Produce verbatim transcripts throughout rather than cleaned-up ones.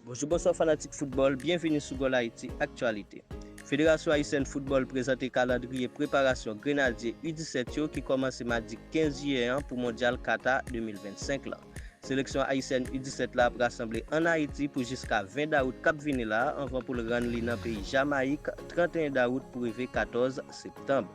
Bonjou, bonswa fanatik foutbòl, byenvini sou Gòl Ayiti Aktyalite. Federasyon Ayisyèn Foutbòl prezante kalandriye preparasyon Grenadye U disèt yo ki kòmanse madi kenz jiyè an pou Mondyal Kata de mil vennsenk la. Seleksyon ayisyèn U disèt la ap rasanble ann Ayiti pou jiska ven dawout k ap vini la, anvan pou l rann li nan peyi Jamayik tranteyen dawout pou rive katòz septanm.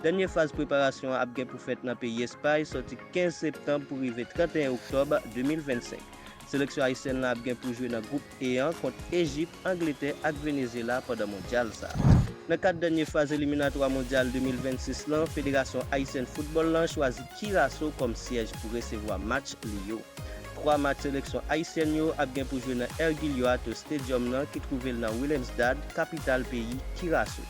Dènye faz preparasyon an ap gen pou fèt nan peyi Espay sòti kenz septanm pou rive tranteyen oktòb de mil vennsenk. Seleksyon ayisyèn lan ap gen pou jwe nan gwoup E an kont Ejip, Angletè ak Venezyela pandan Mondyal sa a. Nan kad dènye faz eliminatwa Mondyal de mil vennsis lan, Federasyon Ayisyèn Foutbòl lan chwazi Kiraso kòm syèj pou resevwa match li yo. Twa match seleksyon ayisyèn yo ap gen pou jwe nan Ergil Yoato Stadium nan ki twouve l nan Willemstad, kapital peyi Kiraso.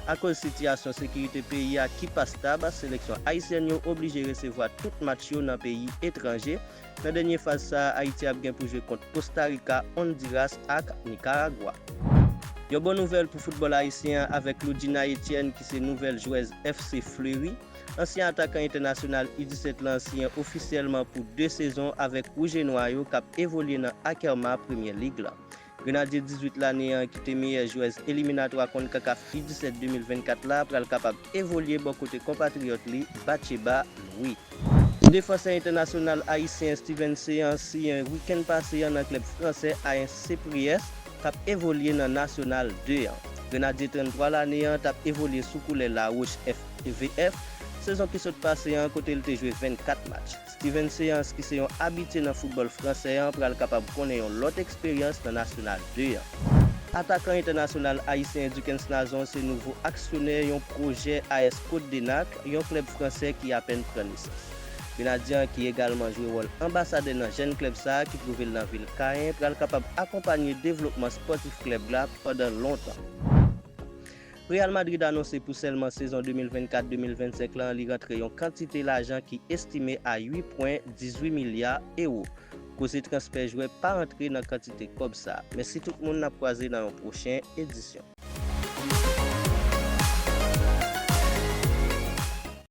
Akoz sitiyasyon sekirite peyi a ki pa stab, seleksyon ayisyèn yo oblije resevwa tout match yo nan peyi etranje. Nan dènye faz sa a, Ayiti ap gen pou jwe kont Kosta Rika, Ondiras ak Nikaragwa. Yon bon nouvèl pou foutbòl ayisyen an avèk Loudjina Etienne ki se nouvèl jwèz F C Fleury. Ansyen atakan entènasyonal U disèt lan siyen ofisyèlman pou de sezon avèk Wouj e Nwa yo k ap evolye nan Akerma Premyè Lig lan. Grenadye dizuit lane an ki te meyè jwèz eliminatwa konkakaf U disèt de mil vennkat la pral kapab evolye bò kote konpatriyòt li Batcheba Louis. Defansè entènasyonal ayisyen Steven Ceant siyen wikenn pase an nan klèb fransè A S C Priest k ap evolye nan Nasyonal de an. Grenadye tranntwa lane an t ap evolye sou koulè La Roche F V F sezon ki sot pase an kote l te jwe vennkat match. Steven Ceant ki se yon abitye nan foutbòl fransè an pral kapab konnen yon lòt eksperyans nan Nasyonal de an. Atakan entènasyonal ayisyen Duckens Nazon se nouvo aksyonè yon pwojè A S Côte de Nac, yon klèb fransè ki apèn pran nesans. Grenadye an ki egalman jwe wòl anbasadè nan jèn klèb sa a ki twouve l nan vil Kayen pral kapab akonpanye devlopman spòtif klèb la pandan lontan. Real Madrid anonse pou sèlman sezon de mil vennkat de mil vennsenk lan li rantre yon kantite lajan ki estime a uit pwen dizuit milya ewo. Koze transfè jwè pa antre nan kantite kòb sa a. Mèsi tout moun, n ap kwaze nan yon pwochen edisyon.